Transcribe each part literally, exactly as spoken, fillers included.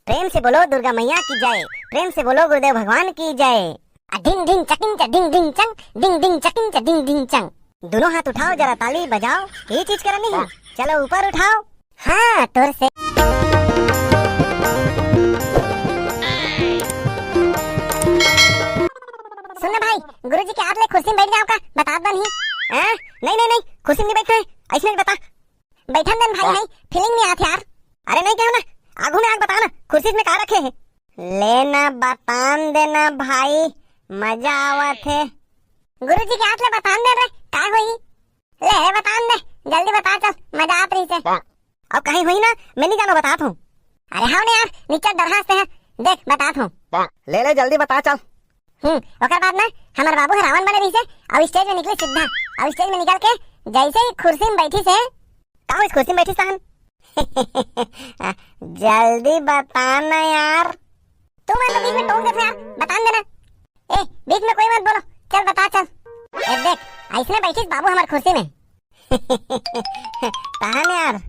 प्रेम से बोलो दुर्गा मैया की जय, प्रेम से बोलो गुरुदेव भगवान की जय। आ ढिंग ढिंग चकिंच, ढिंग ढिंग चंग, ढिंग ढिंग चकिंच, ढिंग ढिंग चंग। दोनों हाथ उठाओ, जरा ताली बजाओ, ये चीज करनी है। चलो ऊपर उठाओ। हाँ, तोर से। सुन ना भाई, गुरुजी के हाथ ले कुर्सी में बैठ जाओ का, बतात बन ही। हाँ? नहीं, नहीं, नहीं, कुर्सी में नहीं बैठना है, ऐसे नहीं बता। बैठन देन भाई, नहीं, फीलिंग नहीं आती यार। अरे नहीं कहो ना, आगू में आग बता ना, कुर्सी में का रखे है? ले ना, बतान देना भाई, मजा आवत है। गुरुजी के हाथ ले बतान दे रे, का होई? ले रे, बतान दे, जल्दी बता चल, मजा आत रही से। अब कहीं हुई ना, मैं नहीं जानो, बतात हूँ। अरे हाँ ने यार, नीचे डरहास से है, देख बतात हूँ। ले ले, जल्दी बता चल। हम्म, ओकर बाद ना हमार बाबू ह रावण बने रही से, और स्टेज में निकले सीधा, और स्टेज में निकल के जैसे ही कुर्सी में बैठी से, का हो इस कुर्सी में बैठी सहन? जल्दी बता ना यार। तू मन तो बीच में टोक देथे यार, बतान देना। ए, बीच में कोई मत बोलो, चल बता चल। ए देख, ऐसने बैठिस बाबू हमार कुर्सी में। तहन यार,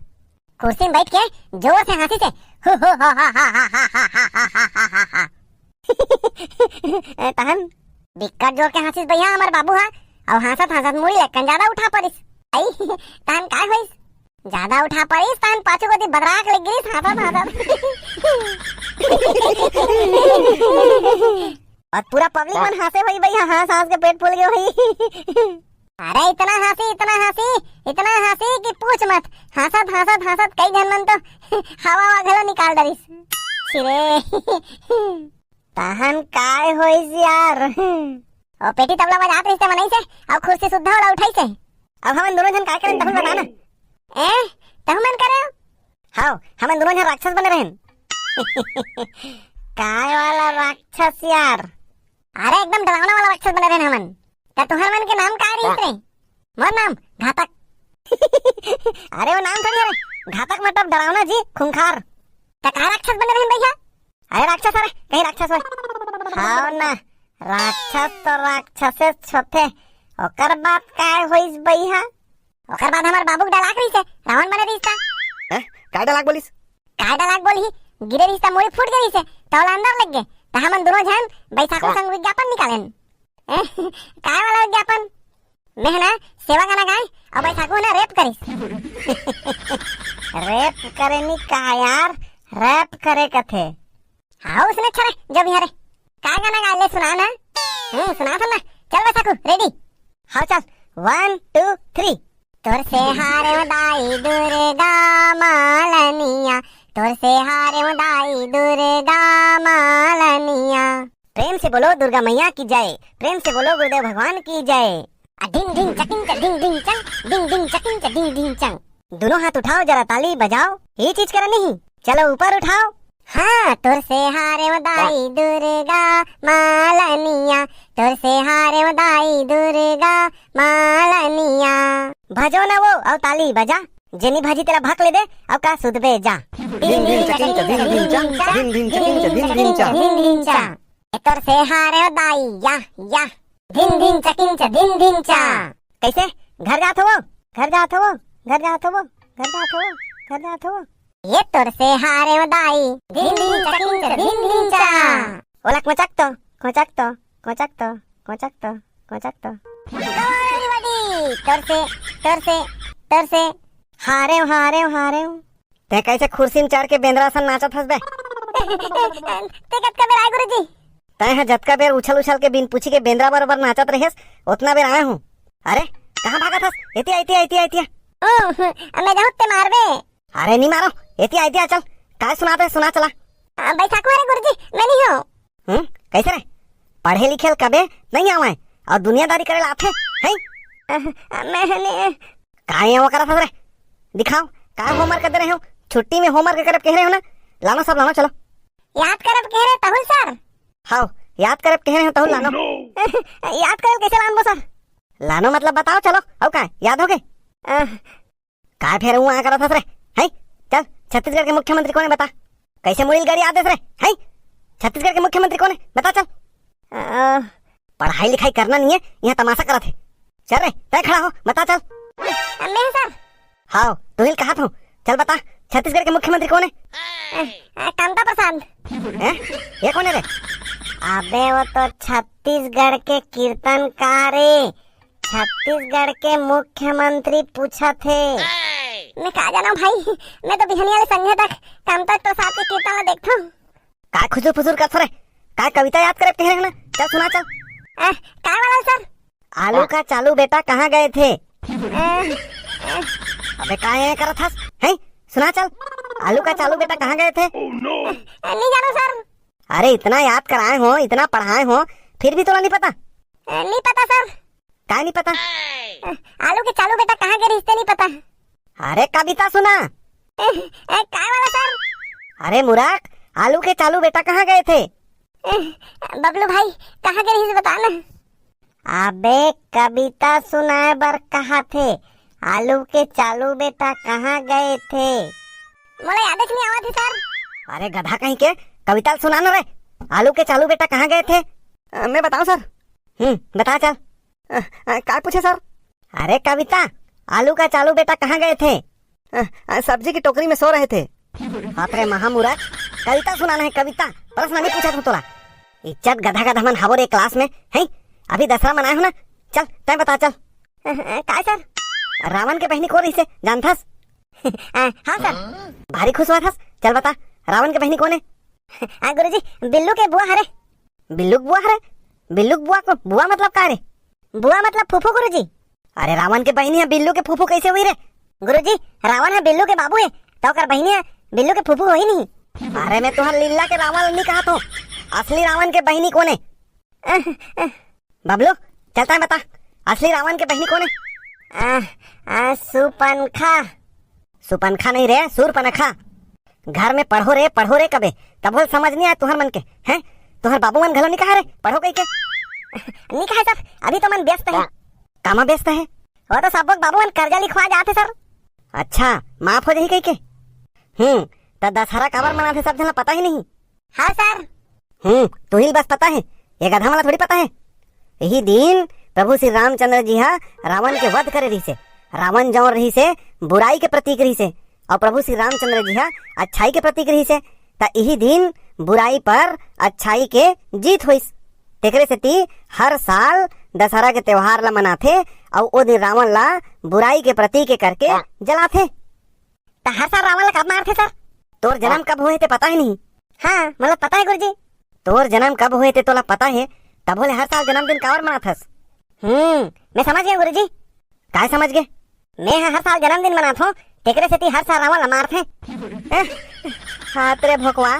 कुर्सी में बैठ के जोर से हंसी से, हु हु हा हा हा हा हा हा हा हा हा हा। ए, तहन? बिक्कट जोर के हंसिस भैया हमार बाबू हा, अउ हंसत हंसत मुड़ी लक्कन ज्यादा उठा परिस। आई, तहन काय होइस? ज्यादा उठा परिस, तहन पाछू कोती बदराक लग गिरिस, हंसत हंसत। और पूरा पब्लिक मन हंसे होई भैया, हंस हंस के पेट फूल गए होई। अरे इतना हंसी, इतना हंसी, इतना हंसी कि पूछ मत। हंसत हंसत हंसत कई झन मन तो हवा हवा घलो निकाल डरिस। छिरे। तहन काय होइस यार? ओ पेटी तबला बजात रहिस ते मनई से, अउ कुर्सी सुद्धा ओला उठाइस हे। अब हमन दोनों झन काय करेन, तहन बता ना। ए, तहु मन करे हो? हाव, हमन दोनों झन राक्षस बने रहेन। काय वाला राक्षस यार? अरे एकदम डरावना वाला राक्षस बने रहेन हमन। त तुहर मन के नाम का रहिस रे? मोर नाम घातक। अरे वो नाम थोड़ी है रे। घातक मतलब डरावना जी, खूंखार। त का राक्षस बने रहेन भैया? अरे राक्षस, अरे कहीं राक्षस होय। हाव ना, राक्षस तो राक्षसेच होथे। ओकर बाद काय होइस भैया? ओकर बाद हमार बाबू के डलाक रहिस हे, रावण बने रहिस ता। हैं? काय डलाक बोलिस? काय डलाक बोलही? गिरे रहिस ता मुड़ी फूट गे रहिस हे, त ओला अंदर लग गे। त हमन दोनों झन बैसाखू संग विज्ञापन निकालेन। हैं? काय वाला विज्ञापन? मैं ह ना सेवा गाना गाय अउ बैसाखू ह ना रेप करिस। रेप करे नी का यार, रैप करे कथे। हाँ, उसने अच्छा रे, जो भी हरे। का गाना गा ले, सुना ना। हम्म, सुना था ना। चल बैसाखू, रेडी। हाँ चल, वन टू थ्री। तोर से हारे दाई दुर्गा मालनिया, तोर से हारे दाई दुर्गा मालनिया। प्रेम से बोलो दुर्गा मैया की जय, प्रेम से बोलो गुरुदेव भगवान की जय। आ ढिंग ढिंग चकिंच ढिंग ढिंग चंग, ढिंग ढिंग चकिंच ढिंग ढिंग चंग। दोनों हाथ उठाओ, जरा ताली बजाओ, ये चीज करनी ही। चलो ऊपर उठाओ। हाँ, तोर से हारे दाई दुर्गा मालनिया, तोर से हारे दाई दुर्गा मालनिया। भजो ना वो, अउ ताली बजा। जेनी भाजी तेला भक ले दे, अउ का सुधबे जा। ढिंग ढिंग चकिंच ढिंग ढिंग चंग, ढिंग ढिंग चकिंच ढिंग ढिंग चंग। ढिंग ढिंग चंग। ए तोर से हारे दाई या, या। धिन धिन चकिंच धिन धिन चा। कैसे? घर जात हवो? घर जात हवो? घर जात हवो? घर जात हवो? घर जात हवो? ये तोर से हारे ओ दाई। धिन धिन चकिंच धिन धिन चा। ओला कोचक तो, कोचक तो, कोचक तो, कोचक तो, कोचक तो। गौरी बड़ी, तोर से, तोर से, तोर से। हारे ओ, हारे ओ, हारे ओ। तैं कैसे कुर्सी में चढ़ के बेंदरा सन नाचत हस बे? ते कतका बेर आए गुरुजी? तैं ह जतका बेर उछल उछल के बिन पूछी के बेंदरा बरोबर नाचत रहेस, ओतना बेर आए हूँ। अरे, कहाँ भागत हस? एतिया, एतिया, एतिया, एतिया। ओ, मैं जाहूँ ते मारबे। अरे नी मारो, एतिया, एतिया चल। काय सुनात हे, सुना चला। आ, बैसाखू हरे गुरुजी, मैं नहीं हूँ। हम्म, कैसे रे? पढ़े लिखे ल कबे नहीं आवे अउ दुनियादारी करे ल आथे, हैं? अ, अ, मैंने काय ये वो करत हस रे? दिखाओ, काय होमवर्क दे रहे हो? छुट्टी में होमवर्क करे कह रहे हो ना? लानो सब लानो, चलो। याद करब कह रहे तहुल सर? हाव, याद करब कह रहे हो तहुल लानो। याद करब कैसे लानबो सर? लानो मतलब बताओ, चलो। अउ का, याद हो गए? अ, काय फेर हुआ करत हस रे? हैं? चल, छत्तीसगढ़ के मुख्यमंत्री कोन हे बता? कैसे मुड़ी ल गरियात हस रे? हैं? छत्तीसगढ़ के मुख्यमंत्री कोन हे? बता चल। अ, पढ़ाई लिखाई करना नहीं है, यहाँ तमाशा करत हे। चल रे, तैं खड़ा हो, बता चल। मैं हूँ सर। हाव, तुही ल कहत हूँ। चल बता, छत्तीसगढ़ के मुख्यमंत्री कौन है? ए, ए, कांता प्रसाद। हैं? ये कौन है रे? अबे, वो तो छत्तीसगढ़ के कीर्तनकार है, छत्तीसगढ़ के मुख्यमंत्री पूछत हे। मैं का जाना भाई, मैं तो बिहनिया ले संझा तक कांता प्रसाद के कीर्तन ला देखथों। का खुसुर फुसुर करथो रे? का कविता याद करे कहे रहे ना? चल सुना चल। आ, का वाला सर? आलू का चालू बेटा कहाँ गए थे? आ, आ, अबे का ये करत हस? हैं? सुना चल। आलू का चालू बेटा कहाँ गए थे? आ, नहीं जानो सर। अरे इतना याद कराए हो, इतना पढ़ाए हो, फिर भी तोला नहीं पता? आ, नहीं पता सर। काय नहीं पता? आ, आलू के चालू बेटा कहाँ गए रहिस ते नहीं पता। अरे कविता सुना। ए, ए, काय वाला सर? अरे मूर्ख, आलू के चालू बेटा कहाँ गए थे? ए, बबलू भाई, कहाँ गए रहिस बता ना। अबे कविता सुनाए बर कहा थे, आलू के चालू बेटा कहाँ गए थे? मोला याद नहीं आवा थे सर। अरे गधा कहीं के, कविता सुना ना रे। आलू के चालू बेटा कहाँ गए थे? अ, मैं बताऊं सर? हम्म, बता चल। अ, अ, काय पूछे सर? अरे कविता, आलू का चालू बेटा कहाँ गए थे? अ, अ, सब्जी की टोकरी में सो रहे थे। बाप रे महामूर्ख, कविता सुनाना है कविता, प्रश्न नहीं पूछा था तोला। इज्जत गधा गधा मन हवो रे क्लास में, हैं? अभी दसरा मनाए हो ना? चल, तैं बता चल। अ, अ, काय सर? रावण के बहिनी को रहिसे, जानथस? अ, हाँ सर। भारी खुश हुआ थस, चल बता, रावण के बहिनी कौन है? अ, गुरुजी, बिल्लू के बुआ हरे। बिल्लू के बुआ हरे? बिल्लू के बुआ को, बुआ मतलब का रे? बुआ मतलब फूफू गुरुजी। अरे रावण के बहिनी है, बिल्लू के फूफू कैसे हुई रे? गुरुजी, रावण है बिल्लू के बाबू है, तो ओकर बहिनी है बिल्लू के फूफू होही नहीं। अरे मैं तुहर लीला के रावण नहीं कहा तो, असली रावण के बहिनी कौन है? बबलू, चलता है बता, असली रावण के बहिनी कौन है? आ, आ, सुपनखा। सुपनखा नहीं रे, सूरपनखा। घर में पढ़ो रे, पढ़ो रे कबे, तब बोल समझ नहीं आया तुहर मन के, हैं? तुहर बाबू मन घलो नहीं कहा रे, पढ़ो कही के। नहीं कहा सर, अभी तो मन व्यस्त है। कामा व्यस्त है? वो तो सब बाबू मन कर्जा लिखवा जाते सर। अच्छा, माफ हो जाही कही के। हम्म, त दशहरा काबर मनाथे सब झन ला पता ही नहीं। हाँ सर। हम्म, तुही बस पता है, ये गधा मन ला थोड़ी पता है। यही दिन प्रभु श्री रामचंद्र जी हा रावण के वध करे रहिसे। रावण जौन रहिसे, बुराई के प्रतीक रहिसे, और प्रभु श्री रामचंद्र जी हा अच्छाई के प्रतीक रहिसे। त यही दिन बुराई पर अच्छाई के जीत होइस। तेकरे सेती हर साल दशहरा के त्योहार ला मनाथे, और ओ दिन रावण ला बुराई के प्रतीक के करके जलाथे। त हर साल रावण ला कब मारथे सर? तोर जन्म कब होए ते पता ही नहीं। हाँ, मतलब पता है गुरुजी। तोर जन्म कब होए ते तोला पता है, तब होले हर साल जन्मदिन कावर मनाथस? हम्म, मैं समझ गया गुरुजी। काय समझ गए? मैं ह हर साल जन्मदिन मनाथो, तेकरे सेती हर साल रावण ला मारथे। हैं? हाथ रे भोकवा।